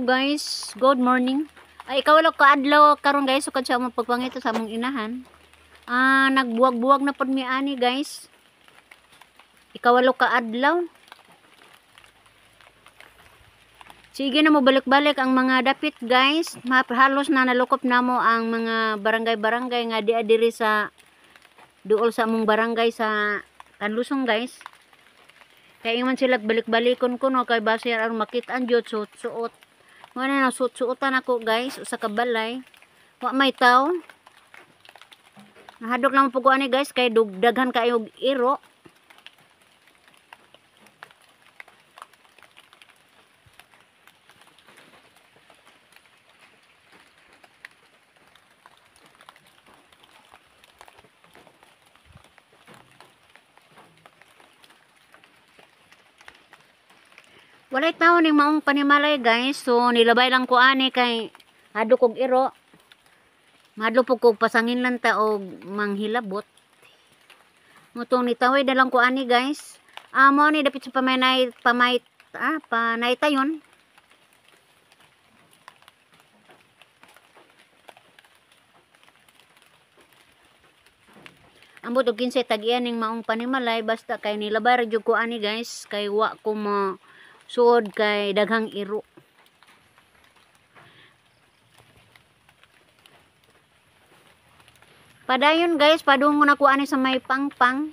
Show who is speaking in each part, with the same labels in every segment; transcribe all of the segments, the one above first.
Speaker 1: Hello guys, good morning. Ay, ikaw wala ka adlaw karon guys, sukad sa among pagpangita sa among inahan. Nagbuwag-buwag na pod mi ani guys. Ikawalo ka adlaw. Sige na mo balik-balik ang mga dapit guys. Halos na nalukop na mo ang mga barangay-barangay nga di diri sa duol sa among barangay sa Kanlusong guys. Kaya man sila balik-balikon ko no kay base aron makit-an jud suot-suot. Mo na suot-suotan ako guys usa ka balay. Wa may taw. Nahadlok lang po ko ani guys kay daghan kaayo og iro. Walay tawo ning maong panimalay guys. So nilabay lang ko ani kay hadlok og iro. Mahadlok pud kog pasangin lang ta og manghilabot. Mutong nitawid na lang ko ani guys. Mo ni dapit sa pamanay pamay panay tayon. Ambot og kinsay tag-iyan ning maong panimalay basta kay nilabay ra jud ko ani guys kay wa ko mo suod kay daghang iro. Padayon guys, padungon ako ani sa may pangpang.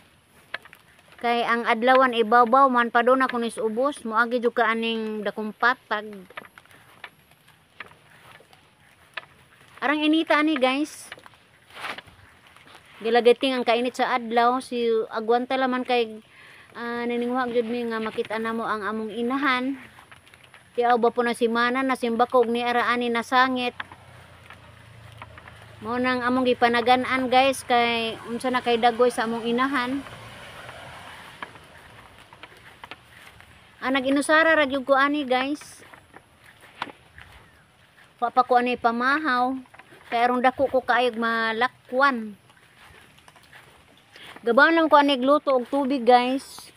Speaker 1: Kay ang adlawan ibawbaw man padung ako nis ubos, moagi jud ka aning dakong patag. Arang inita ani guys. Gilagating ang kainit sa adlaw, si agwanta laman kay naninguha jud mi nga makita namo ang among inahan. Tiaw ba po na si Mana nasimbako og ni ara ani nasangit. Mao nang among gipanagan-an guys kay unsa na kay dagoy sa among inahan. Nag-inusara ra gyud ko ani guys. Wa pa ko ani pamahaw kay aron dako ko kaayog malakwan. Gabaan lang ko ani gluto og tubig guys.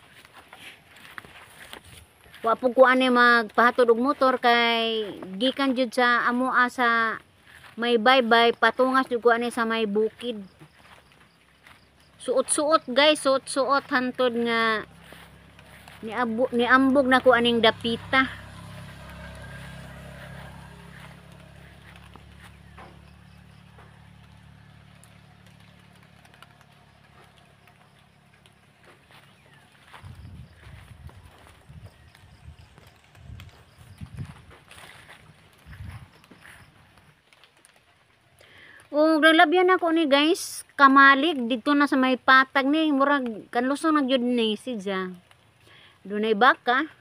Speaker 1: Wa pud ko ani magpahatod og motor kay gikan jud sa amoa sa may baybay patungas jud ko ani sa may bukid. Suot-suot guys, suot-suot hantod nga niambog na ko aning dapita. O nalabyan ako ni guys, kamalig dito na sa may patag ni murag kanlusong na gyud ni sidya. Dunay baka.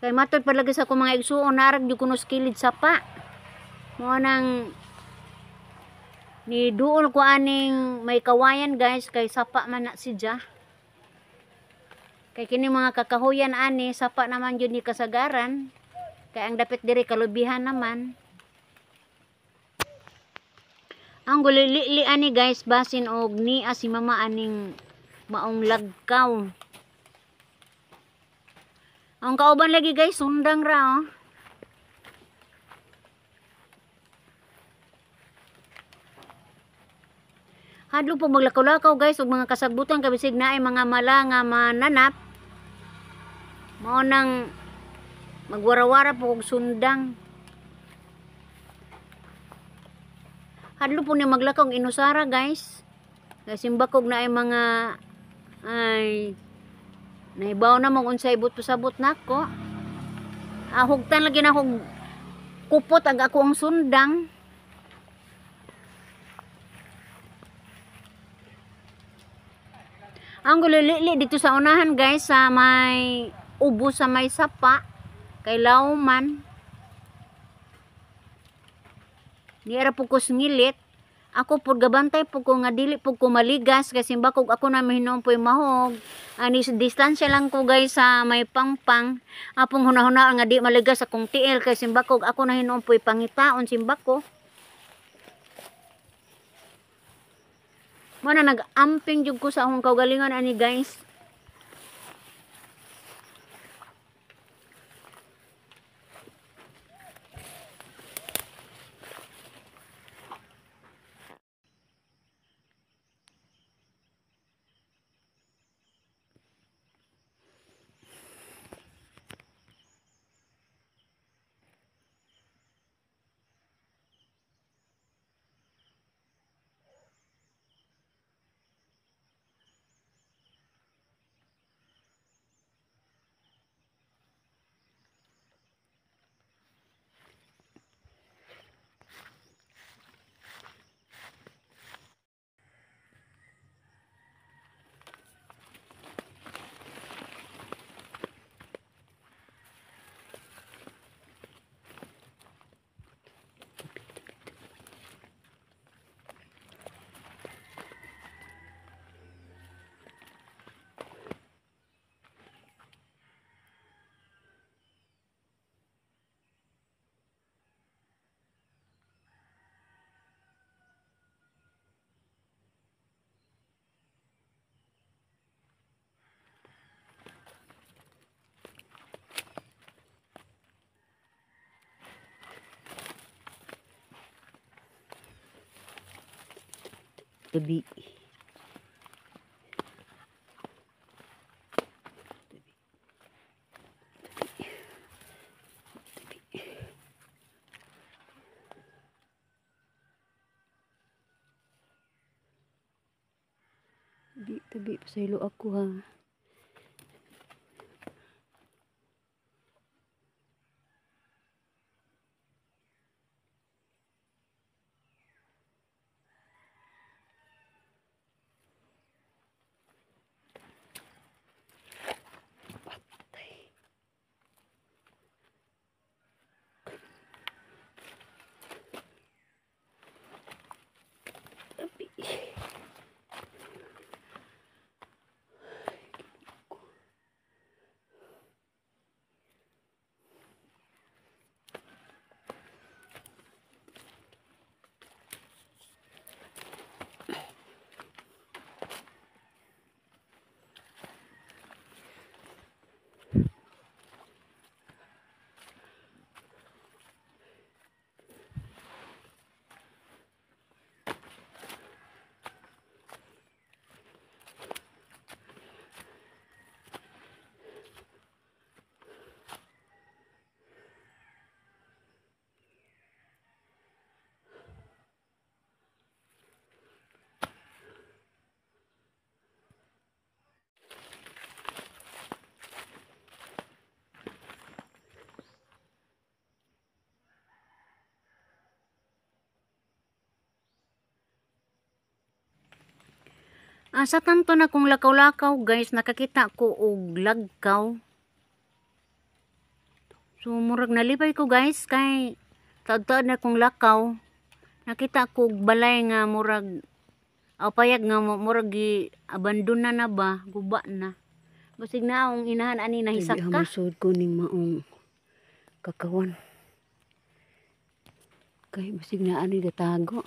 Speaker 1: Kay matod palagi sa akong mga igsuon narag gyud kuno sa kilid sapa. Mao nang ni duol ko aning may kawayan guys kay sapa man na sidya. Kay kini mga kakahuyan ani sapa naman gyud ni kasagaran. Kay ang dapit diri kalubihan naman. Ang gulili ani guys basin og niya si mama aning maong lagkaw. Ang kauban lagi guys sundang ra oh. Hadlok po maglakaw-lakaw guys og mga kasagbutan kabisig naay mga mala nga mananap. Mao nang magwarawara po og sundang. Hadlo po ni maglakaw ang inusara guys. Kasi simbakog na ay mga ay naibaw na mong unsay ibot pasabot nako. Hugtan lagi na akong kupot ang ako ang sundang. Ang gulili dito sa unahan guys sa may ubo sa may sapa kay lauman. Niara po ko singilit. Ako po gabantay po ko nga dili po ko maligas kasi bakog ako na mahinom po'y mahog. Ani distansya lang ko guys sa may pangpang. Apong hunahuna nga di maligas akong tiil kay simbakog ako na hinuon po'y pangitaon simbako. Mo na nag-amping jud ko sa akong kaugalingon ani guys. Tabi. Tabi. Tabi, tabi, pasaylo ako ha. Patay. Tabi. Sa tanto na kong lakaw-lakaw guys, nakakita ko og lagkaw. So murag nalipay ko guys kay taud-taud na kong lakaw. Nakita ko og balay nga murag payag nga murag gi-abandon na ba, guba na. Basig na akong inahan ani nahisak ka. Tabi ko ning maong kakawan. Kay basig na ani gatago.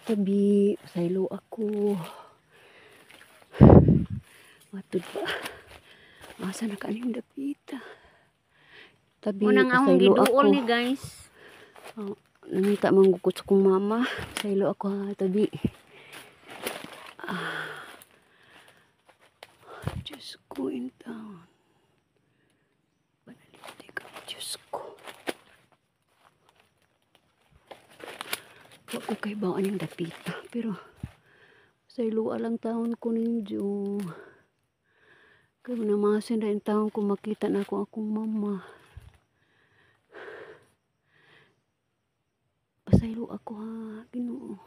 Speaker 1: Tabi, pasaylo ako. Matud pa. Asa na ka aning dapita? Tabi,
Speaker 2: Unang akong
Speaker 1: pasaylo
Speaker 2: giduol
Speaker 1: ako.
Speaker 2: ni guys.
Speaker 1: Oh, nangita man gud sa kong mama. Pasaylo ako ha, tabi. Diyos ko in town. Panalipti ka, Diyos ko. Wa ko kay baw aning dapita, pero pasaylo lang taon ko ninyo. Kaya namasin na yung taon ko makita na ako akong mama. Pasaylo ako ha, Ginoo.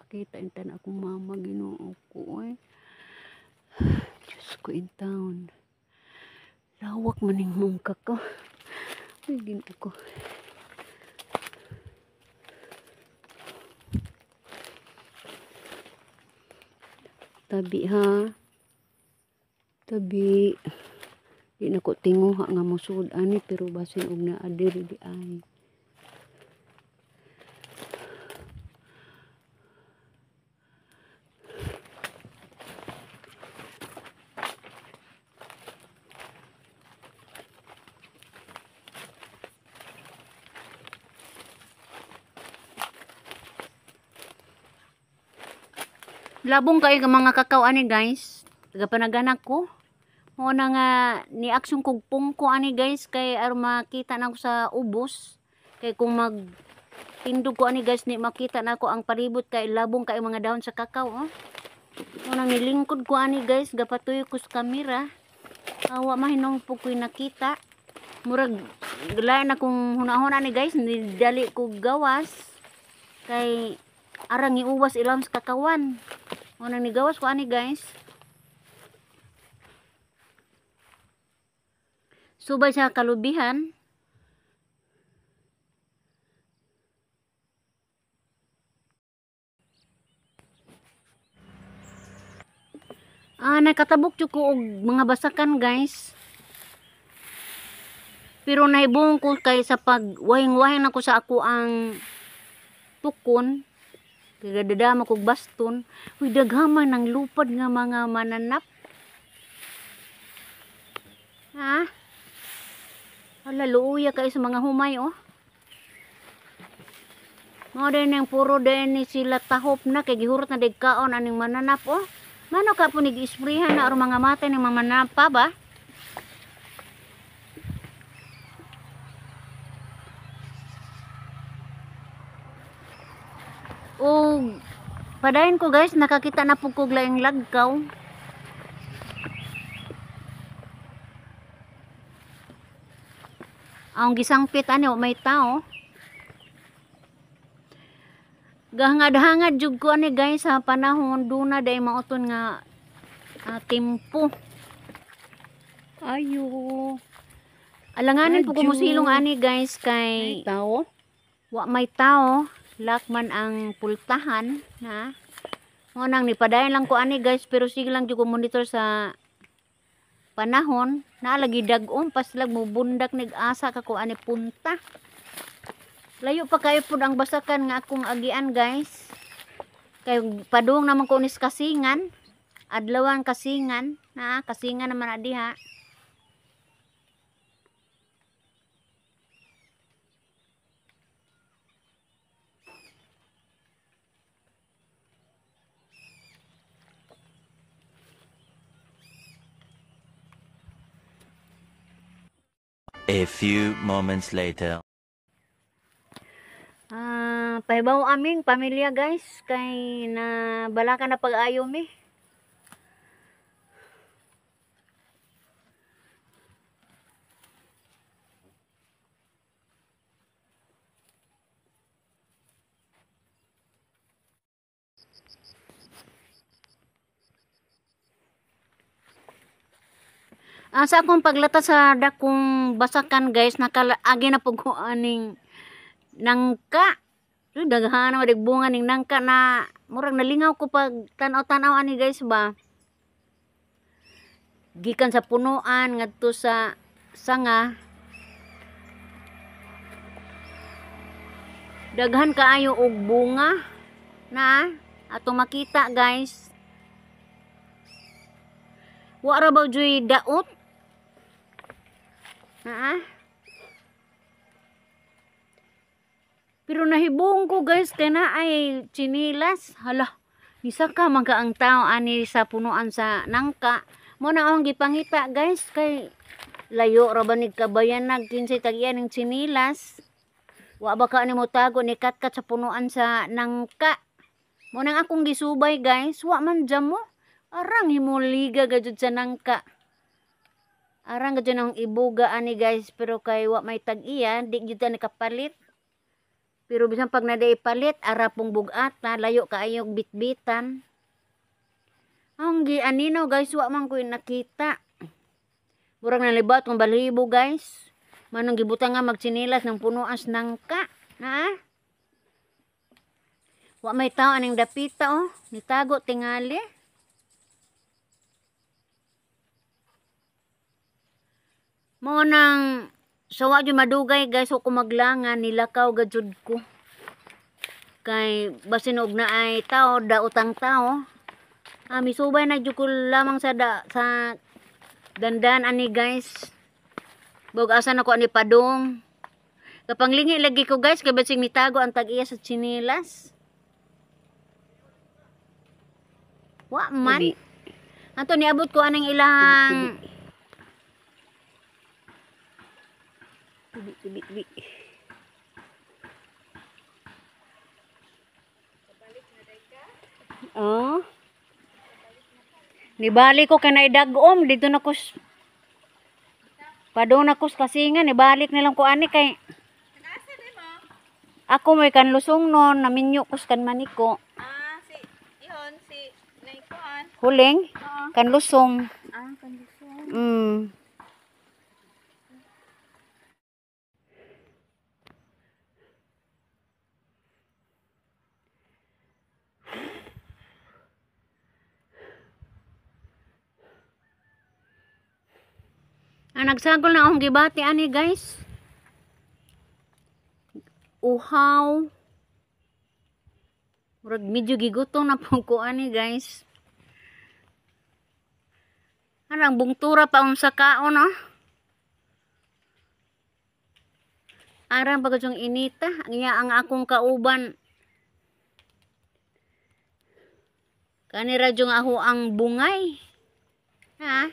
Speaker 1: Pakita yung taon akong mama, Ginoo ko eh. Diyos ko in town. Lawak maning mong kaka. Ay, Ginoo ko. Tabi ha. Tabi. Di na ko tinguha nga mosud ani pero basin og naa diri di ay.
Speaker 2: Labong kayo mga kakao ani guys. Gapanaganak ko. Mao na nga ni aksyon kog pungko ani guys kay aron makita na ako sa ubos. Kay kung mag tindog ko ani guys ni makita na ako ang palibot kay labong kay mga dahon sa kakao oh. Mao nang nilingkod ko ani guys, gapatuyo ko sa kamera. Awa mahinong po ko'y nakita. Murag lain na kung hunahuna ni guys, nidali ko gawas kay arang iuwas ilam sa kakawan. Mao nang nigawas ko ani guys. Subay sa kalubihan. Nakatabok jud ko og mga basakan guys. Pero nahibong ko kay sa pag wahing-wahing ako sa ako ang tukon. Kay gadadama kog baston. Uy, daghaman ng lupad nga mga mananap. Ha? Hala, luuya kayo sa mga humay, oh.
Speaker 1: Mao din ang puro din ni sila tahop na kay gihurot na dig kaon aning mananap oh. Mano ka po nag-isprehan na aron mga mata ning mga mananap pa ba? O padayon ko guys, nakakita na pud kog laing lagkaw. Ang gisangpit ani may tao. Gahangad-hangad jud ko ani guys sa panahon duna day mauton nga timpo.
Speaker 2: Ayo.
Speaker 1: Alanganin po kumusilong ani guys kay
Speaker 2: may tao.
Speaker 1: Wa may tao, lakman ang pultahan na. Mo nang nipadayon lang ko ani guys, pero sige lang jud ko monitor sa panahon. Naa lagi dag-om paslag mo bundak nag-asa ka ko ani punta. Layo pa kayo pud ang basakan nga akong agian guys. Kay padung naman ko unis kasingan. Adlawan kasingan, na kasingan naman adiha.
Speaker 3: A few moments later.
Speaker 1: Pahibaw aming pamilya guys kay na balaka na pag-ayo mi. Sa akong paglata sa dakong basakan guys, nakaagi na pug ko aning nangka. So, daghan na bunga ning nangka na murag nalingaw ko pag tan-aw-tan-aw ani guys ba. Gikan sa punuan ngadto sa sanga. Daghan kaayo og bunga na ato makita guys. Wa ra ba juy daot? Naa. Pero nahibong ko guys kay na ay chinilas. Hala, nisaka man ka ang tao ani sa punuan sa nangka. Mo na akong gipangita guys kay layo ra ba ni kabayanag kinsay tag-iya ning chinilas. Wa ba ka ani mo tago ni katkat sa punuan sa nangka. Mo nang akong gisubay guys, wa man jam mo. Arang himuliga gajud sa nangka. Arang gajud ang ibuga ani guys, pero kay wa may tag-iya, di gyud ta nakapalit. Pero bisan pag naday palit, ara pong bugat na layo kaayog bitbitan. Ang gianino guys, wa man ko'y nakita. Murag nalibat kong balibo guys. Manong gibutang nga magtsinilas ng punuan sa nangka. Na? Wa may tao aning dapita oh. Nitago tingali. Mo nang sa wa jud madugay guys, ko maglangan nilakaw gajud ko. Kay basin og naay tao, daotang tao. Misubay na jud ko lamang sa sa dandan ani guys. Bug asa na ko ani padung. Kapanglingi lagi ko guys kay basig mitago ang tag-iya sa tsinilas. Wa man. Anto niabot ko aning ilang
Speaker 2: Tubi, tubi, tubi.
Speaker 1: Oh. Nibalik ko kay naidagom dito na ko padung na ko sa kasingan, nibalik na lang ko ani kay ako may kanlusong noon, naminyo ko sa kanmaniko.
Speaker 4: Si ihon si naikuan.
Speaker 1: Huling kanlusong.
Speaker 4: Kanlusong.
Speaker 1: Nagsagol na akong gibati ani guys. Uhaw. Murag medyo gigutom na po ko ani guys. Anang bungtura pa unsa kaon oh. Arang pagod yung inita. Ang iya ang akong kauban. Kani radyo nga ako ang bungay. Ha?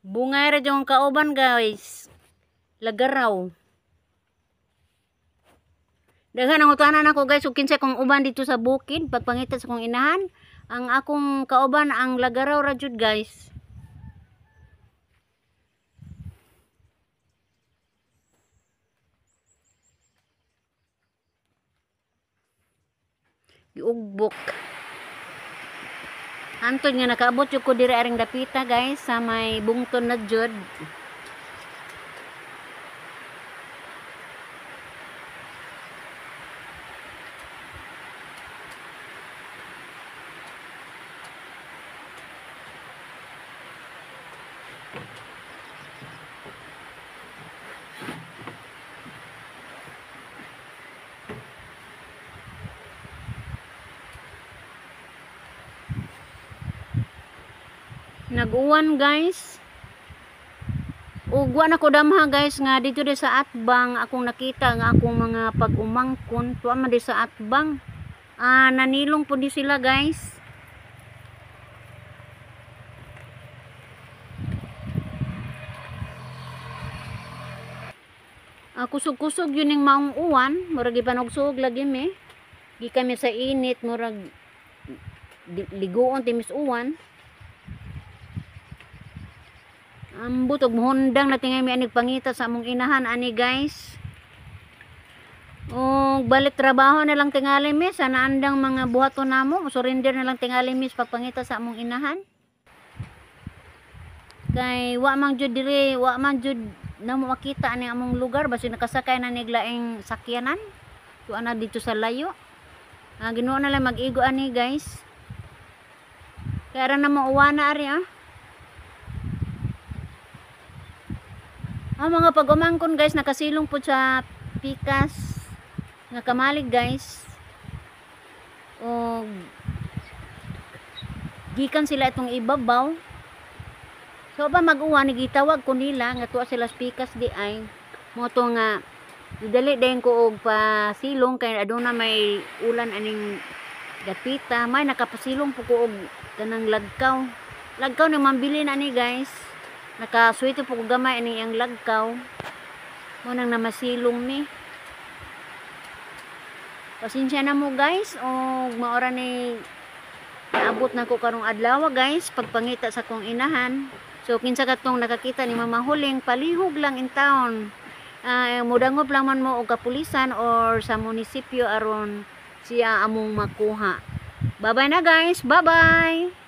Speaker 1: Bungay radyo ang kauban guys. Lagaraw. Daghan ang utanan ako guys ug kinsa kong uban dito sa bukid pagpangita sa kong inahan. Ang akong kauban ang lagaraw ra jud guys. Giugbok. Antod nga nakaabot jud ko diri aring dapita guys sa may bungton na jud. Nag-uwan guys. Ug wa na ko damha guys nga dito di sa atbang akong nakita nga akong mga pag-umangkon tuwa man di sa atbang. Nanilong po di sila guys. Kusog-kusog yun yung maong uwan, murag gipanugsuog lagi mi. Gi kami sa init, murag liguon timis uwan. Ambot og muhundang na tingay mi anig pangita sa among inahan ani guys. Og balik trabaho na lang tingali mi sa naandang mga buhaton namo, surrender na lang tingali mi sa pagpangita sa among inahan. Kay wa man jud diri, wa man jud namo makita ani among lugar basi nakasakay na niglaing sakyanan. Tuwa na dito sa layo. Ginoo na lang mag-igo ani guys. Kaya ra na mo uwana ari ah. Ang mga pag-umangkon guys, nakasilong po sa pikas nga kamalig guys. O gikan sila itong ibabaw. So ba mag-uwan, gitawag ko nila nga tuwa sila sa pikas di ay mo to nga didali dayon ko og pasilong kay aduna may ulan aning dapita, may nakapasilong po ko og kanang lagkaw. Lagkaw ni mambili na ni guys. Nakaswerte po ko gamay ani ang lagkaw. Mo nang namasilong mi. Pasensya na mo guys og maora ni naabot na ko karong adlaw guys pagpangita sa kong inahan. So kinsa katong nakakita ni Mama Huling, palihog lang in town. Mudangop lang man mo og kapulisan or sa munisipyo aron siya among makuha. Bye-bye na guys. Bye-bye.